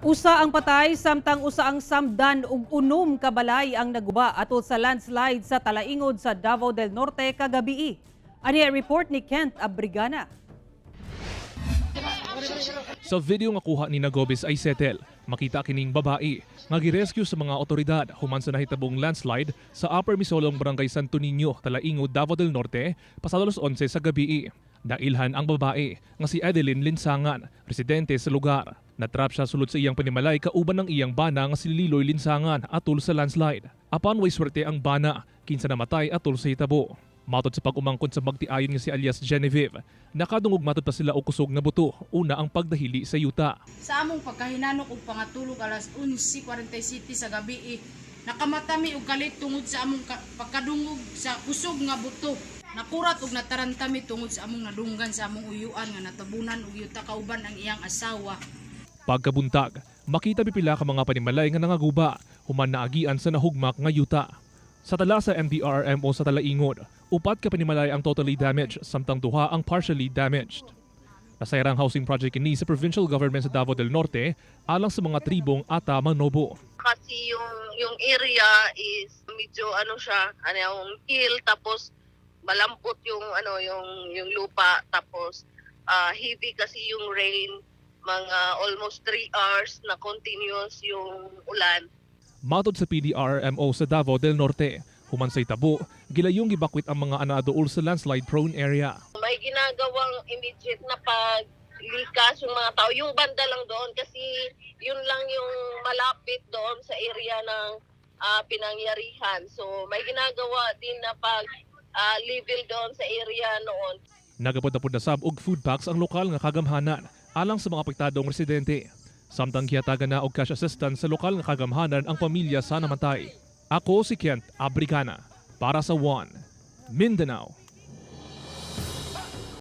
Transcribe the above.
Usa ang patay samtang usa ang samdan ug 6 ka balay ang naguba atol sa landslide sa Talaingod sa Davao del Norte kagabii. Ani ang report ni Kent Abrigana. Sa video nga kuha ni Nagobis ay setel, makita kining babae nga girescue sa mga otoridad human sa nahitabong landslide sa Upper Misolong, Barangay Santo Niño, Talaingod, Davao del Norte, pasado alas 11 sa gabii. Nailhan ang babae nga si Adeline Linsangan, residente sa lugar. Natrap siya sulod sa iyang panimalay kauban ng iyang bana nga si Liloy Linsangan atol sa landslide. Apan way swerte ang bana, kinsa namatay atol sa hitabo. Matod sa pag-umangkon sa magtiayon nga si alias Genevieve, nakadungog matod pa sila og kusog nga buto, una ang pagdahili sa yuta. Sa among pagkahinanok ug pangatulog alas 11:47 sa gabi, eh, nakamatami og kalit tungod sa among pagkadungog sa kusog nga buto. Nakurat og natarantami tungod sa among nadunggan sa among uyuan nga natabunan og yuta kauban ang iyang asawa. Pagkabuntag, makita pipila ka mga panimalay nga nangaguba, human naagian sa nahugmak nga yuta. Sa tala sa MDRRMO sa Talaingod, upat ka panimalay ang totally damaged samtang duha ang partially damaged. Nasayrang housing project kini sa provincial government sa Davao del Norte alang sa mga tribong Ata Manobo. Kasi yung area is medyo ano siya, ano yung hill, tapos malambot yung ano yung lupa, tapos heavy kasi yung rain, mga almost 3 hours na continuous yung ulan. Matod sa PDRRMO sa Davao del Norte, human sa hitabo, gilayong gibakwit ang mga anaaduol sa landslide prone area. May ginagawang immediate na paglikas yung mga tao, yung banda lang doon kasi yun lang yung malapit doon sa area ng pinangyarihan. So may ginagawa din na pag level doon sa area noon. Nagapod-apod na sab og food packs ang lokal nga kagamhanan alang sa mga apektadong residente. Samtang gihatagan na og cash assistance sa lokal nga kagamhanan ang pamilya sa namatay. Ako si Kent Abrigana para sa One Mindanao.